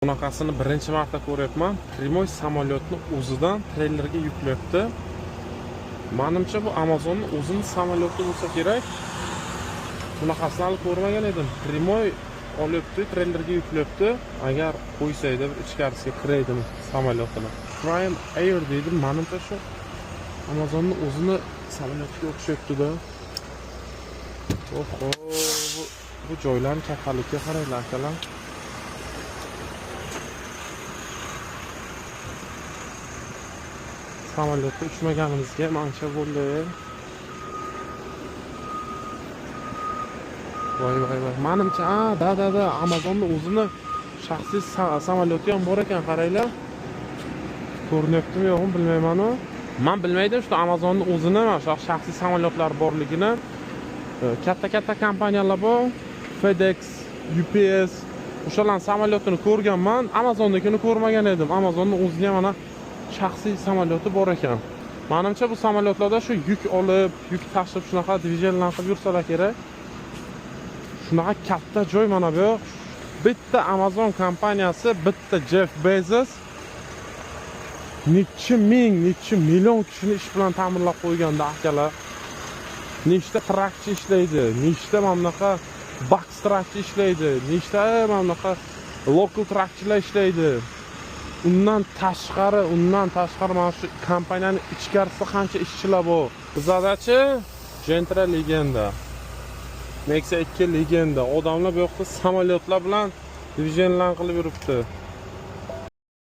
Bunaqasini birinchi marta ko'ryapman. Прямой samolyotni o'zidan treylerga yuklayapti. Manimcha, bu Amazonni o'zini samolyoti bo'lsa kerak. Bunaqasini hali ko'rmagan edim. Прямой olyapti, treylerga yuklayapti. Agar qo'ysaydi, bir ichkarisiga kiraydimi samolyotini. Prime Air deydi. Manimcha, shu Amazonni o'zini samolyotiga o'xshayapti-da. Oho, bu joylarni kattalikka qaranglar, akalar. Samolyotda uchmaganimizga ham ancha bo'ldi. Voy, voy, voy. Manimcha, a, да, да, да, Amazonni o'zini shaxsiy samolyoti ham bor ekan, qaranglar. Ko'rinyaptimi, yo'qmi bilmayman-u. Man bilmaydim shu Amazonni o'zini mana shu shaxsiy samolyotlari borligini. Katta-katta kompaniyalar bor. FedEx, UPS, o'shalarning samolyotini ko'rganman. Amazonnikini ko'rmagan edim. Amazonni o'zini ham mana shaxsiy samolyoti bor ekan. Manimcha, bu samolyotlarda shu yuk olib, yuk tashib, shunaqa движения lar qilib yursalar kerak. Shunaqa katta joy mana bu yoq. Bitta Amazon kompaniyasi, bitta Jeff Bezos necha ming, necha million kishini ish bilan ta'minlab qo'yganda, akalar. Nechta trakchi ishlaydi, nechta mana bunaqa box trakchi ishlaydi, nechta mana bunaqa local trakchilar ishlaydi. Undan tashqari mana shu kompaniyani ichkarisida qancha ishchilar bor. Bizadachi Gentra легенда. Nexia 2 легенда. Odamlar bu yoqda samolyotlar bilan движения lar qilib yuribdi.